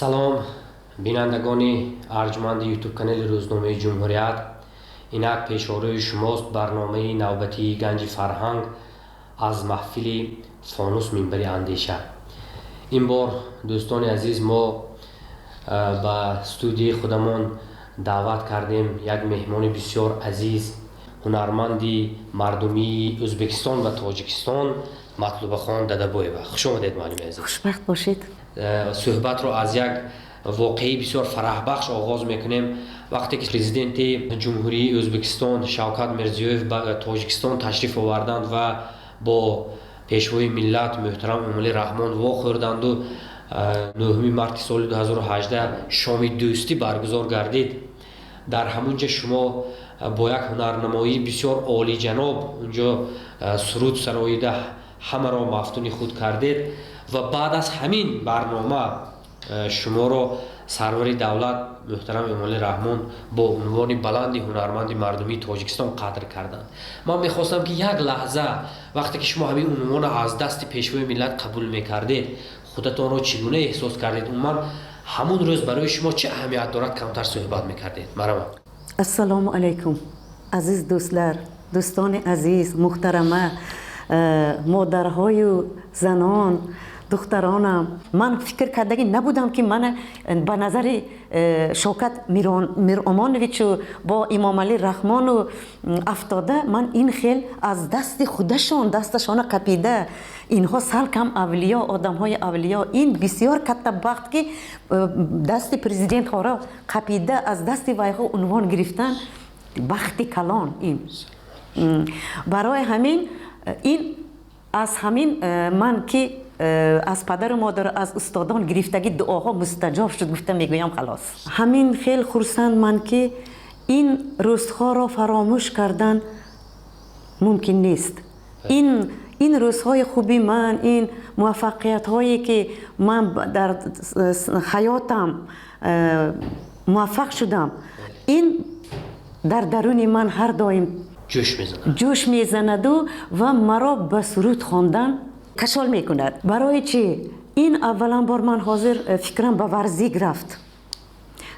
Салом, бинандагони арҷманди Ютуб-канали рӯзномаи «Ҷумҳурият». Инак пешорӯи шумост барномаи навбатии «Ганҷи фарҳанг» аз маҳфили «Фонус минбари андеша». Ин бор, дӯстони азиз, мо ба студияи худамон даъват кардем як меҳмони бисёр азиз, ҳунарманди мардумии Ӯзбекистон ва Тоҷикистон, Матлубахон Дадабоева. Хуш омадед, муаллими азиз. Хушбахт бошед. Суҳбатро аз як воқеаи бисёр фараҳбахш оғоз мекунем. Вақте ки Президенти Ҷумҳурии Ӯзбекистон Шавкат Мирзиёев ба Тоҷикистон ташриф оварданд ва бо Пешвои миллат муҳтарам Эмомалӣ Раҳмон вохӯрданду 9 марти соли 2018 шоми дӯстӣ баргузор гардид, дар ҳамун ҷа шумо бо як ҳунарнамоии бисёр олиҷаноб унҷо суруд сароида, ҳамаро мафтуни худ кардед ва баъд аз ҳамин барнома шуморо сарвари давлат муҳтарам Эмомалӣ Раҳмон бо унвони баланди ҳунарманди мардумии Тоҷикистон қадр карданд. Ман мехостам, ки як лаҳза, вақте ки шумо ҳамин унвонро аз дасти Пешвои миллат қабул мекардед, худатонро чӣ гуна эҳсос кардед, умуман ҳамун рӯз барои шумо чӣ аҳамият дорад, камтар суҳбат мекардед. Марҳамат. Ассалому алайкум, азиз дӯстлар, дӯстони азиз, муҳтарама модарҳою занон, духтаронам. Ман фикр кардагӣ набудам, ки мана ба назари Шавкат Миромоновичу бо Имомалӣ Раҳмону афтода, ман ин хел аз дасти худашон дасташона қапида. Инҳо салкам авлиё, одамҳои авлиё. Ин бисёр катта бахт, ки дасти президентҳоро қапида, аз дасти вайҳо унвон гирифтан, бахти калон ин. Барои ҳамин ин аз ҳамин ман ки аз падару модар, аз устодон гирифтагӣ дуоҳо мустаҷоб шуд, гуфта мегӯям. Халос, ҳамин хел хурсанд ман, ки ин рӯзҳоро фаромӯш кардан мумкин нест. Ин рӯзҳои хуби ман, ин муваффақиятҳое, ки ман дар ҳаётам муваффақ шудам, ин дар даруни ман ҳар доим ҷӯш мезанад. Ҷӯш мезанаду ва маро ба суруд хондан кашол мекунад. Барои чӣ? Ин аввалан бор ман ҳозир фикрам ба Варзик рафт,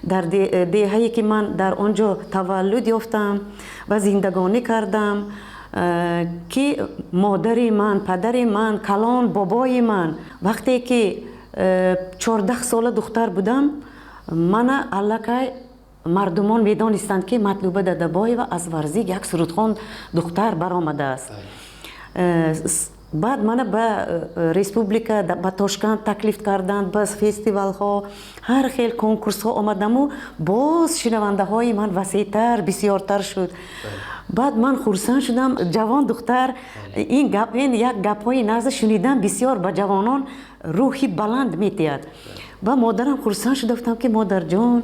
дар деҳае, ки ман дар он ҷо таваллуд ёфтам ва зиндагонӣ кардам, ки модари ман, падари ман, калон бобои ман, вақте ки 14 сола духтар будам, мана аллакай мардумон медонистанд, ки Матлуба Дадабоева аз Варзик як сурудхон духтар баромадааст. Баъд мана ба республика, ба Тошканд таклиф карданд, ба фестивалҳо, ҳар хел конкурсҳо омадаму боз шинавандаҳои ман васеътар, бисёртар шуд. Баъд ман хурсанд шудам, ҷавон духтар, ин гап, ин як гапҳои нағза шунидан бисёр ба ҷавонон рӯҳи баланд медиҳад. Ва модарам хурсанд шуда, гуфтам, ки модарҷон,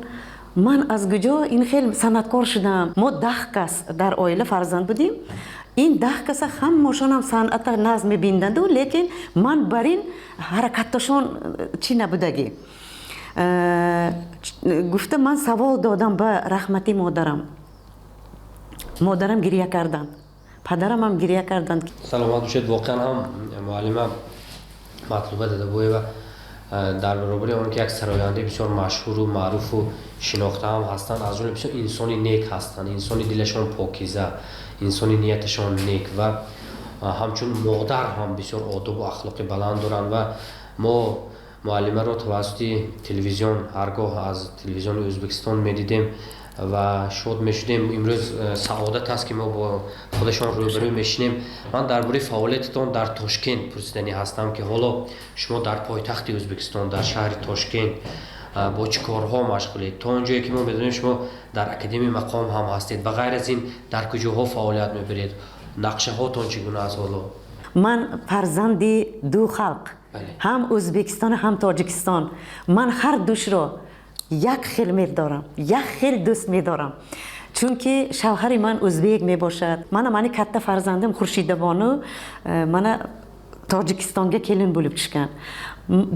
ман аз куҷо ин хел санъаткор шудам? Мо 10 кас дар оила фарзанд будем. Ин 10 каса ҳамашонам санъата нағз мебинданду, лекин ман бар ин ҳаракаташон чӣ набудагӣ. Гуфта, ман савол додам ба раҳмати модарам. Модарам гиря карданд, падарамам гиря карданд. Саломат бошед. Воқеан ҳам муаллима Матлуба Дадабоева дар баробари он ки як сарояндаи бисёр машҳуру маъруфу шинохта ҳам ҳастанд, аз ҷумла бисёр инсони нек ҳастанд, инсони дилашон покиза, инсони нияташон нек ва ҳамчун модар ҳам бисёр одобу ахлоқи баланд доранд. Ва мо муаллимаро тавассути телевизион ҳар гоҳ аз телевизиони Ӯзбекистон медидем ва шод мешудем. Имрӯз саодат аст, ки мо бо худашон рӯбарӯ мешинем. Ман дар бораи фаъолиятатон дар Тошкент пурсиданӣ ҳастам, ки ҳоло шумо дар пойтахти Ӯзбекистон, дар шаҳри Тошкент бо чӣ корҳо машғулед? То он ҷое ки мо медонем, шумо дар Академияи мақом ҳам ҳастед. Ба ғайр аз ин дар куҷоҳо фаъолият мебаред, нақшаҳотон чӣ гуна аст ҳоло? Ман фарзанди ду халқ, ҳам Ӯзбекистон, ҳам Тоҷикистон. Ман ҳар душро як хел медорам, як хел дӯст медорам, чунки шавҳари ман ӯзбек мебошад. Мана мани катта фарзандим Хуршидабону мана Tojikistonga kelin bo'lib tushgan.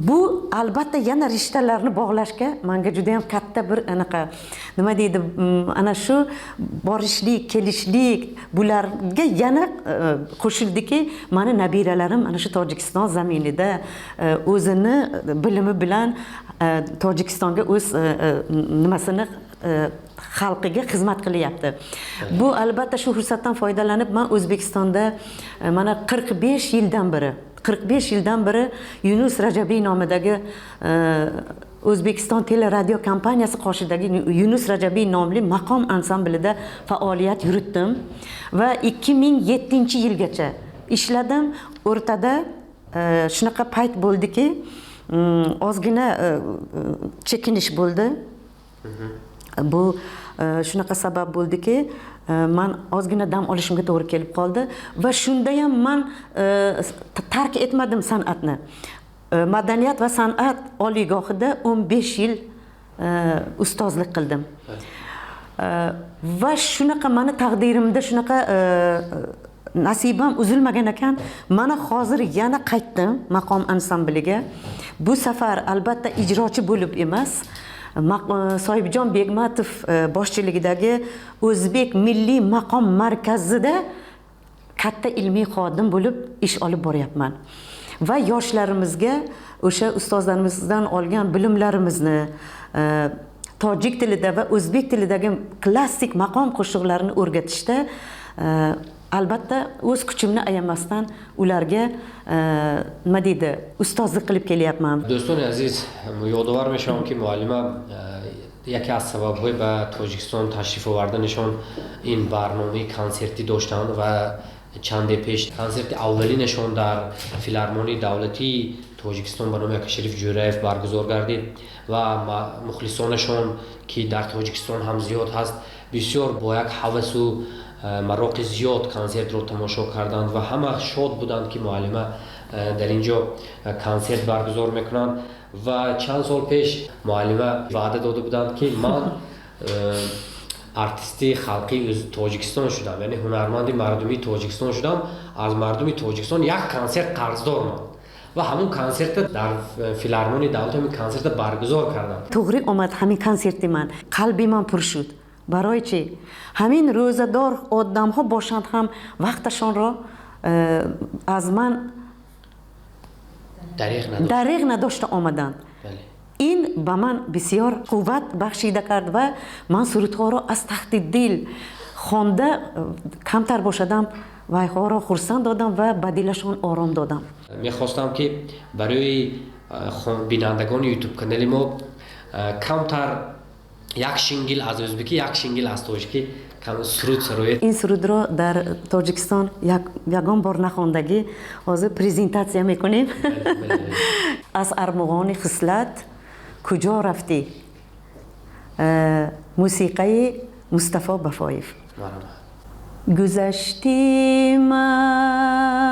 Bu albatta yana rishtalarni bog'lashga manga judayam katta bir anaqa, nima deydi, ana shu borishlik, kelishlik, bularga yana Qo'shildiki, mani nabiralarim ana shu Tojikiston zaminida o'zini bilimi bilan Tojikistonga o'z nimasini, xalqiga xizmat qilyapti. Bu albatta, shu fursatdan foydalanib, man O'zbekistonda mana 45 yildan beri, 45 yildan beri Yunus Rajabiy nomidagi O'zbekiston teleradio kompaniyasi qoshidagi Yunus Rajabiy nomli maqom ansamblida faoliyat yuritdim va 2007-yilgacha ishladim. O'rtada shunaqa payt bo'ldiki, ozgina chekinish bo'ldi. Bu shunaqa sabab bo'ldiki, man ozgina dam olishimga to'g'ri kelib qoldi va shundayam man tark etmadim san'atni. Madaniyat va san'at oliygohida 15 yil ustozlik qildim va shunaqa mani taqdirimda shunaqa nasibam uzilmagan ekan, mana hozir yana qaytdim maqom ansambliga. Bu safar albatta ijrochi bo'lib emas, Soyibjon Begmatov boshchiligidagi O'zbek milliy maqom markazida katta ilmiy xodim bo'lib ish olib boryapman va yoshlarimizga o'sha ustozlarimizdan olgan bilimlarimizni, tojik tilida va o'zbek tilidagi klassik maqom qo'shiqlarini o'rgatishda albatta o'z kuchimni ayamasdan ularga nima deydi, ustozlik qilib kelyapman. Дӯстони азиз, ёдовар мешавам, ки муаллима яке аз сабабҳои ба Тоҷикистон ташриф оварданашон ин барномаи консертӣ доштанд ва чанде пеш консерти аввалинашон дар Филармонии давлатии Тоҷикистон ба номи Акашариф Ҷӯраев баргузор гардид ва мухлисонашон, ки дар Тоҷикистон ҳам зиёд ҳаст, бисёр бо як ҳавасу мароқи зиёд консертро тамошо карданд ва ҳама шод буданд, ки муаллима дар ин ҷо консерт баргузор мекунанд. Ва чанд сол пеш муаллима ваъда дода буданд, ки ман артисти халқии Тоҷикистон шудам, яъне ҳунарманди мардумии Тоҷикистон шудам, аз мардуми Тоҷикистон як консерт қарздор ман, ва ҳамун консертта дар Филармонии давлат ҳамин консертта баргузор кардам. To'g'ri omad ҳамин konserti man qalbi man pur shud. Барои чӣ ҳамин рӯзадор одамҳо бошанд ҳам вақташонро аз ман дареғ надошта омаданд. Ин ба ман бисёр қувват бахшида кард ва ман сурудҳоро аз таҳти дил хонда, камтар бошадам, вайҳоро хурсанд додам ва ба дилашон ором додам. Мехостам, ки барои бинандагони Ютуб канали мо камтар як шингил аз ӯзбекӣ, як шингил аз тоҷикӣ суруд сароед. Ин сурудро дар Тоҷикистон ягон бор нахондагӣ, ҳозир презентатсия мекунем. Аз армуғони хислат куҷо рафтӣ, мусиқаи Мустафо Бафоев. Гузаштӣ маст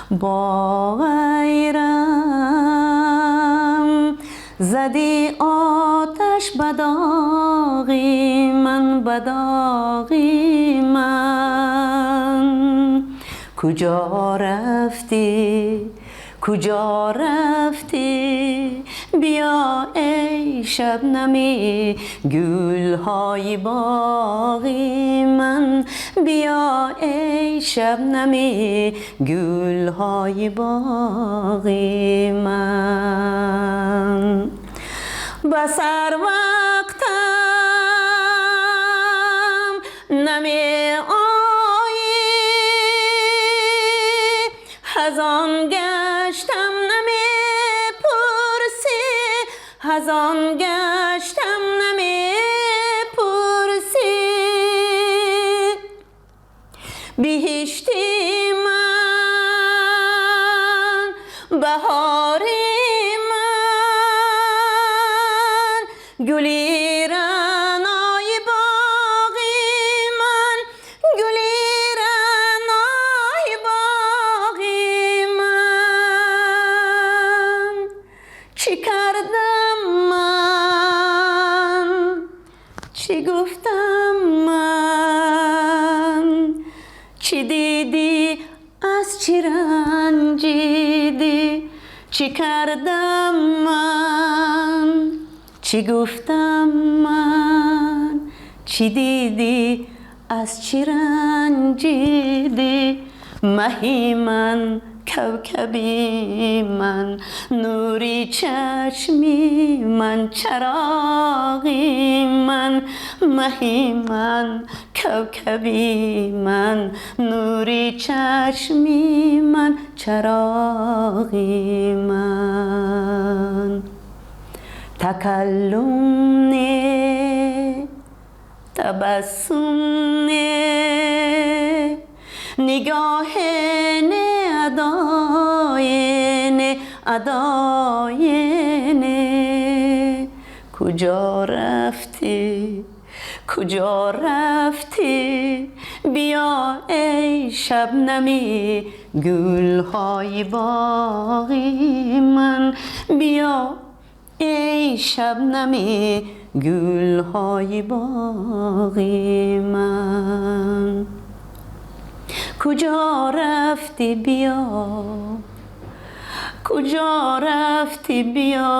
бо ғайрам, задӣ оташ ба доғи ман, ба доғи ман. Куҷо рафтӣ, куҷо рафтӣ, биё эй шабнами гулҳои боғи ман, биё эй шабнами гулҳои боғи ман. Ба сар вақтам намеоӣ, хазон гаштам намепурсӣ, хазон гаштам намепурсӣ. Биҳишти ман, баҳори ман, гули раънои боғи ман, гули раънои боғи ман. Чӣ кардам ман, чӣ гуфтам ман, чӣ дидӣ, аз чӣ ранҷидӣ? Чӣ кардам ман, чӣ гуфтам ман, чӣ дидӣ, Аз чӣ ранҷидӣ, маҳи ман, кавкаби ман, нури чашми ман, чароғи ман, маҳи ман, кавкаби ман, нури чашми ман, чароғи ман. Такаллум не, табассум не, нигоҳе не, адое не, адое не. Куҷо рафтӣ, куҷо рафтӣ, биё эй шабнами гулҳои боғи ман, биё эй шабнами гулҳои боғи ман. Куҷо рафтӣ, биё, куҷо рафтӣ, биё,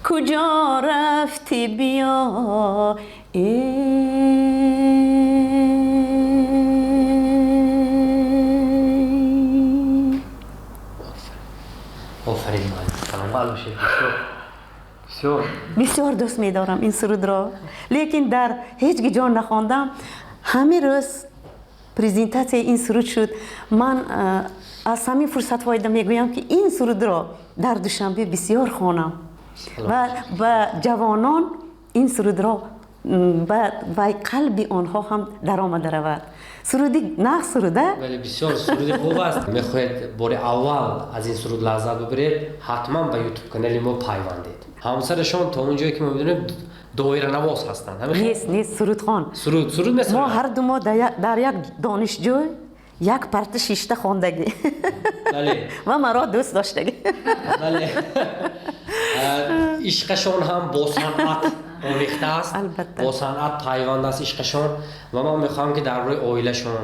куҷо рафтӣ, биё. Эй Офарин, саломат бошед. Бисёр бисёр. Бисёр дӯст медорам ин сурудро, лекин дар ҳеҷ ҷо нахондам. Ҳамин рӯз презентатсияи ин суруд шуд. Ман аз ҳамин фурсат фоида мегӯям, ки ин сурудро дар Душанбе бисёр хонам ва ба ҷавонон ин сурудро ба қалби онҳо ҳам даромада равад. Суруди нағз суруда. Бале, бисёр суруди хуб аст. Мехоҳед бори аввал аз ин суруд лаззат бибаред, ҳатман ба ютуб канали мо пайвандед. Ҳамсарашон, то он ҷое ки мо медонем, доиранавоз ҳастанд. Нест, нест, сурудхон. Суруд месарояд. Мо ҳар ду мо дар як донишҷӯй як парта шишта хондагӣ ва маро дӯст доштагӣ. Бале, ишқашон ҳам бо санъат омехта аст, бо санъат пайванд аст ишқашон. Ва ман мехоҳам, ки дар бораи оилашон,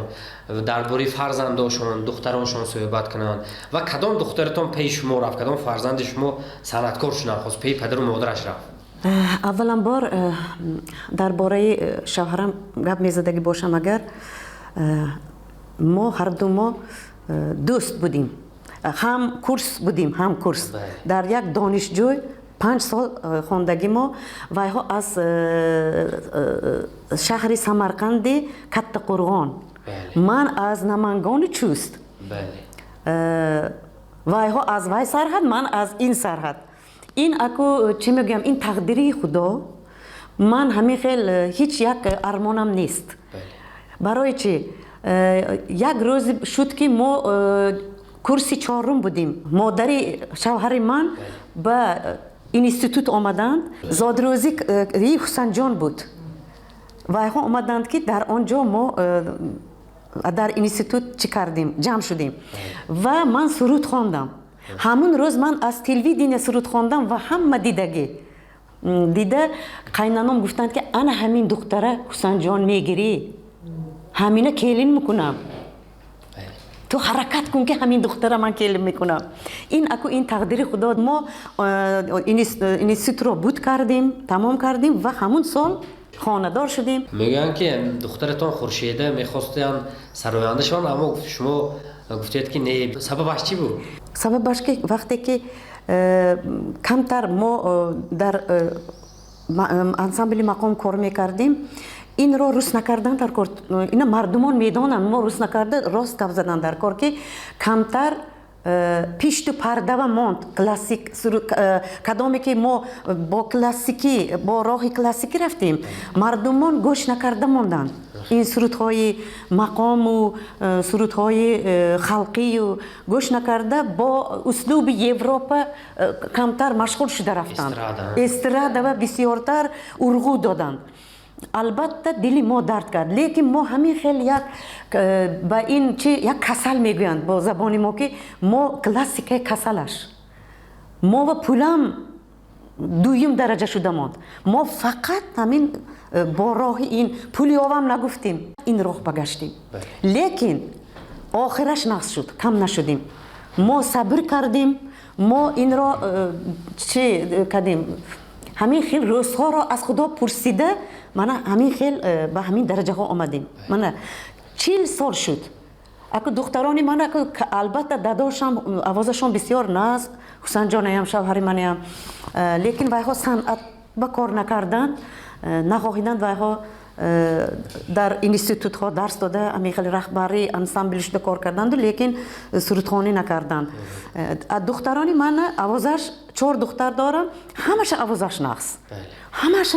дар бораи фарзандошон, духтароншон суҳбат кунанд. Ва кадом духтаратон пеи шумо рафт, кадом фарзанди шумо санъаткор шудан хост, пеи падару модараш рафт? Авваланбор дар бораи шавҳарам гап мезадагӣ бошам, агар мо ҳарду мо дӯст будем, ҳам курс будем, ҳам курс дар як донишҷӯй 5 сол хондагӣ мо. Вайҳо аз шаҳри Самарқанди Каттақурғон, ман аз Намангони Чуст. Вайҳо аз вай сарҳад, ман аз ин сарҳад. Ин аку чӣ мегӯям, ин тақдири Худо. Ман ҳамин хел ҳеҷ як армонам нест. Барои чӣ? Як рӯз шуд, ки мо курси чорум будем, модари шавҳари ман ба институт омаданд. Зодрӯзи Ҳусанҷон буд. Вайҳо омаданд, ки дар он ҷо мо дар институт чӣ кардем, ҷамъ шудем ва ман суруд хондам. Ҳамун рӯз ман аз телевидения суруд хондам ва ҳама дидагӣ дида, қайнаном гуфтанд, ки ана ҳамин духтара, Ҳусанҷон, мегирӣ, ҳамина келин мекунам, ту ҳаракат кун, ки ҳамин духтара ман келин мекунам. Ин аку ин тақдири Худо. Мо институтро буд кардем, тамом кардем ва ҳамун сол хонадор шудем. Мегӯянд, ки духтаратон Хуршеда мехостанд сароянда шаванд, аммо шумо гуфтед, ки не. Сабабаш чӣ буд? Сабабаш ки вақте ки камтар мо дар ансамбли мақом кор мекардем, инро рӯст накардан дар кор, ина мардумон медонанд, мо рӯст накарда рост гап задан дар кор, ки камтар пишту пардава монд классик. Кадоме ки мо бо классикӣ, бо роҳи классикӣ рафтем, мардумон гӯш накарда монданд. Ин сурудҳои мақому сурудҳои халқию гӯш накарда, бо услуби Европа камтар машғул шуда рафтанд, эстрада ва бисёртар урғу доданд. Албатта, дили мо дард кард, лекин мо ҳамин хел як ба ин чи як касал мегӯянд бо забони мо, ки мо классикаи касалаш мо ва пулам дуюм дараҷа шуда монд. Мо фақат ҳамин бо роҳи ин пул ёвам нагуфтем, ин роҳ багаштем, лекин охираш нағз шуд, кам нашудем. Мо сабр кардем, мо инро чи кардем. Ҳамин хел рӯзҳоро аз Худо пурсида, мана ҳамин хел ба ҳамин дараҷаҳо омадем. Мана 40 сол шуд. Аку духтарони ман, аку албатта дадошам овозашон бисёр нағз, Ҳусанҷонаям, шавҳари манаям, лекин вайҳо санъат ба кор накарданд, нахоҳиданд. Вайҳо дар институтҳо дарс дода, ҳамин хел раҳбари ансамбл шуда кор карданду, лекин сурудхонӣ накарданд. Духтарони ман овозаш, чор духтар дорам, ҳамаша овозаш нағз, ҳамаша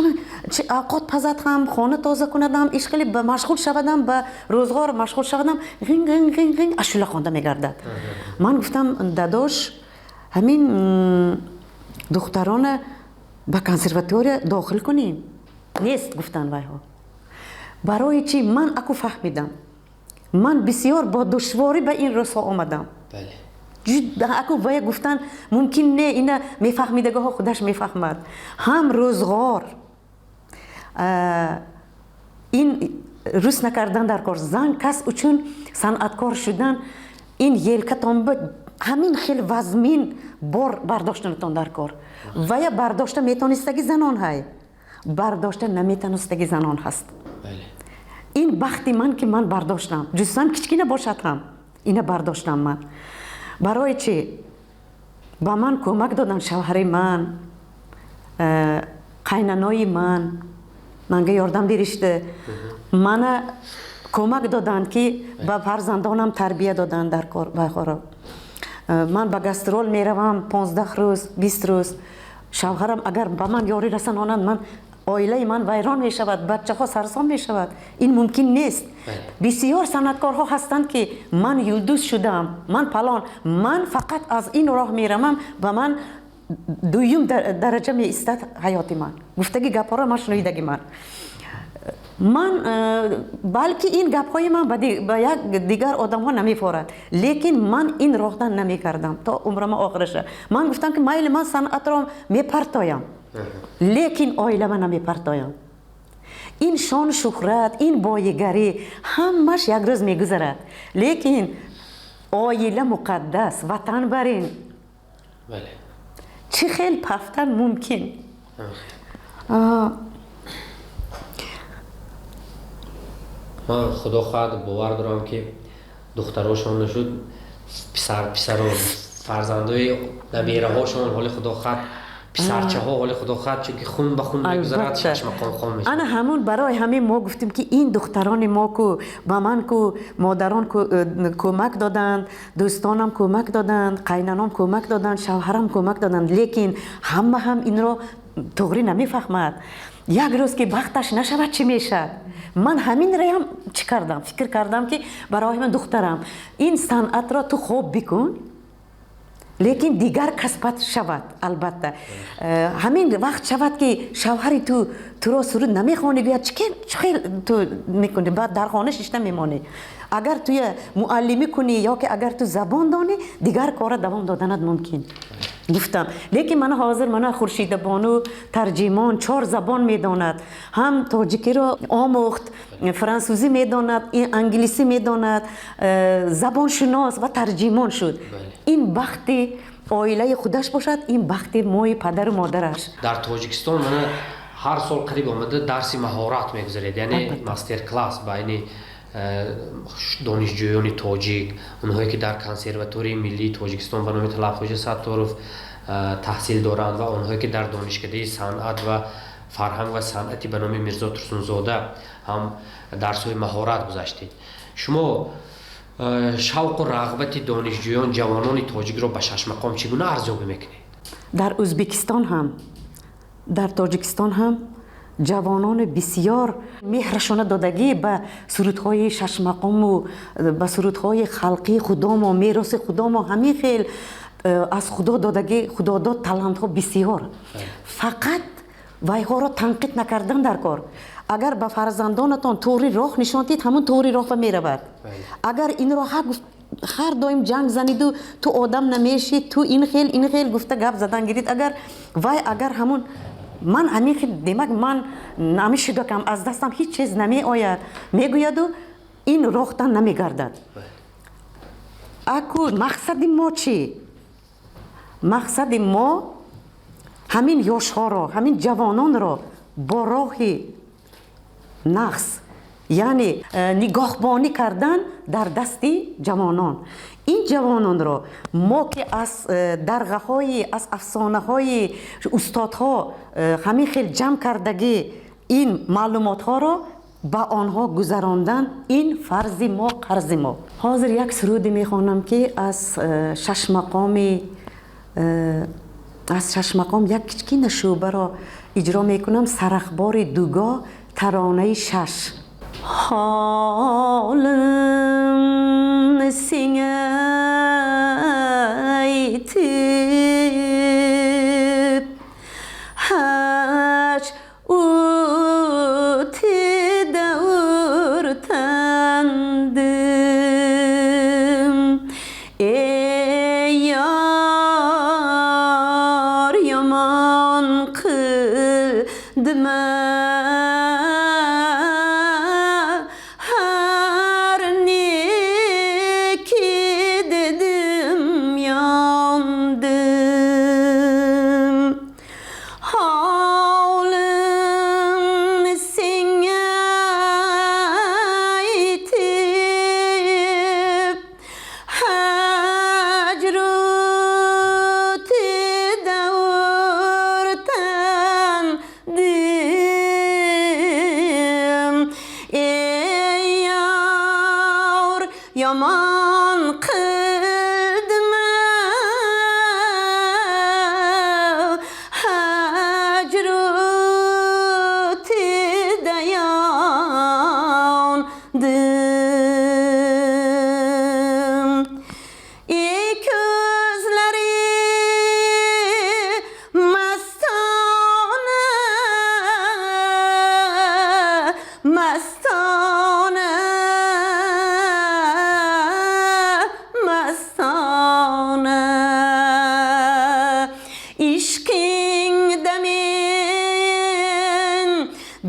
авқот пазад ҳам, хона тоза кунад ҳам, иш хеле ба машғул шавадам, ба рӯзғор машғул шавадам, ғин ғин ғин ғин ашӯла хонда мегардад. Ман гуфтам: «Дадош, ҳамин духтарона ба консерватория дохил кунем». «Нест», гуфтанд вайҳо. Барои чӣ? Ман аку фаҳмидам, ман бисёр бо душворӣ ба ин рӯзҳо омадам. Аку вая гуфтан мумкин не, ина мефаҳмидагоҳо худаш мефаҳмад. Ҳам рӯзғор, ин рӯс накардан дар кор, зан кас учун санъаткор шудан, ин елкатон ба ҳамин хел вазмин бор бардоштанатон дар кор. Вая бардошта метонистаги занон ҳай, бардошта наметонистаги занон ҳаст. Ин бахти ман, ки ман бардоштам, ҷуссам кичкина бошад ҳам, ина бардоштам ман. Барои чӣ? Ба ман кӯмак доданд шавҳари ман, қайнанои ман манга ёрдам беришdi, мана кӯмак доданд, ки ба фарзандонам тарбия доданд дар кор. Вайхоро ман ба гастрол меравам 15 рӯз, 20 рӯз, шавҳарам агар ба ман ёрӣ расононанд, ман оилаи ман вайрон мешавад, бачаҳо сарсон мешавад. Ин мумкин нест. Бисёр санъаткорҳо ҳастанд, ки ман юлдуз шудам, ман палон, ман фақат аз ин роҳ меравам, ба ман дуюм дараҷа меистад ҳаёти ман, гуфтаги гапҳоро ман шунидагӣ. Ман балки ин гапҳои ман ба як дигар одамҳо намефорад, лекин ман ин роҳдан намекардам то умрама охираша. Ман гуфтам, ки майли, ман санъатро мепартоям, лекин оилама намепартоям. Ин шону шӯҳрат, ин боигарӣ ҳамаш як рӯз мегузарад, лекин оила муқаддас, ватан барин. Чӣ хел пафтан мумкин? Ман, худо хоҳад, бовар дорам, ки духтарошон нашуд, писару фарзандои набераҳошон, ҳоли худо хоҳад, писарчаҳо, ҳоли худо хоҳад, чунки хун ба хун мегузарад, шашмақом хон мешавад. Ана ҳамун, барои ҳамин мо гуфтем, ки ин духтарони мо ку ба ман ку модарон кӯмак доданд, дӯстонам кӯмак доданд, қайнаном кӯмак доданд, шавҳарам кӯмак доданд, лекин ҳама ҳам инро туғрӣ намефаҳмад. Як рӯз ки бахташ нашавад, чӣ мешавад? Ман ҳаминраям чӣ кардам, фикр кардам, ки барои ман духтарам, ин санъатро ту хоб бикун, лекин дигар касбат шавад. Албатта, ҳамин вақт шавад, ки шавҳари ту туро суруд намехонӣ гӯяд, чӣ хел ту мекунӣ, баъд дар хона шишта мемонӣ. Агар туя муаллимӣ кунӣ ё ки агар ту забон донӣ, дигар кора давом доданат мумкин, гуфтам. Лекин мана ҳозир мана Хуршидабону тарҷимон, чор забон медонад, ҳам тоҷикиро омӯхт, франсузӣ медонад, англисӣ медонад, забоншунос ва тарҷимон шуд. Ин бахти оилаи худаш бошад, ин бахти мои падару модараш. Дар Тоҷикистон мана ҳар сол қариб омада дарси маҳорат мегузаред, яъне мастер-класс байни донишҷӯёни тоҷик, онҳое ки дар Консерваторияи миллии Тоҷикистон ба номи Талабхоҷа Сатторов таҳсил доранд ва онҳое ки дар Донишкадаи санъат ва фарҳанг ва санъати ба номи Мирзо Турсунзода ҳам дарсҳои маҳорат гузаштед. Шумо шавқу рағбати донишҷӯён, ҷавонони тоҷикро ба шашмақом чӣ гуна арзёбӣ мекунед? Дар Ӯзбекистон ҳам, дар Тоҷикистон ҳам ҷавонони бисёр меҳрашона додагӣ ба сурудҳои шашмақому ба сурудҳои халқии худомо, мероси худомо, ҳамин хел аз худо додагӣ, худодод талантҳо бисёр. Фақат вайҳоро танқид накардан дар кор. Агар ба фарзандонатон туғри роҳ нишон диҳед, ҳамон туғри роҳ меравад. Агар инро ҳар доим ҷанг заниду ту одам намешӣ, ту ин хел, ин хел гуфта гап задан гирид, агар вай агар ҳамун ман ҳамин хел, демак ман намешудакам, аз дастам ҳеҷ чиз намеояд мегӯяду, ин роҳтан намегардад. Аку мақсади мо чӣ? Мақсади мо Ҳамин ёшҳоро, ҳамин ҷавононро бо роҳи нағз, яъне нигоҳбонӣ кардан дар дасти ҷавонон. Ин ҷавононро мо ки аз дарғаҳои, аз афсонаҳои устодҳо ҳамин хел ҷамъ кардагӣ, ин маълумотҳоро ба онҳо гузарондан, ин фарзи мо, қарзи мо. Ҳозир як суруде мехонам, ки аз шашмақоми, аз шашмақом як кичкина шӯъбаро иҷро мекунам. Сарахбори дугоҳ, таронаи шаш. Ҳолим senga aytib, haj o'tida o'rtandim. Ey yor, yomon qildima, har neki dedim, yondim. Holim senga aytib, hajr o'tida o'rtandim. Ey yor, yomon qildima, hajr o'tida yondim. Ey ko'zlari mastona, mastona, mastona, ishqingda men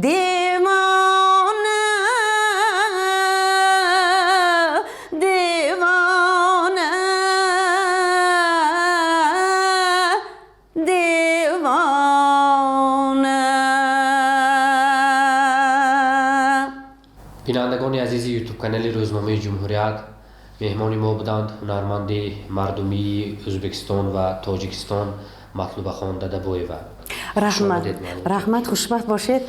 devona, devona, devona. Бинандагони азизи ютуб-канали рӯзномаи Ҷумҳурият, меҳмони мо буданд ҳунарманди мардумии Ӯзбекистон ва Тоҷикистон Матлубахон Дадабоева. Раҳмат. Хуш омадед, муаллим. Раҳмат, хушбахт бошед.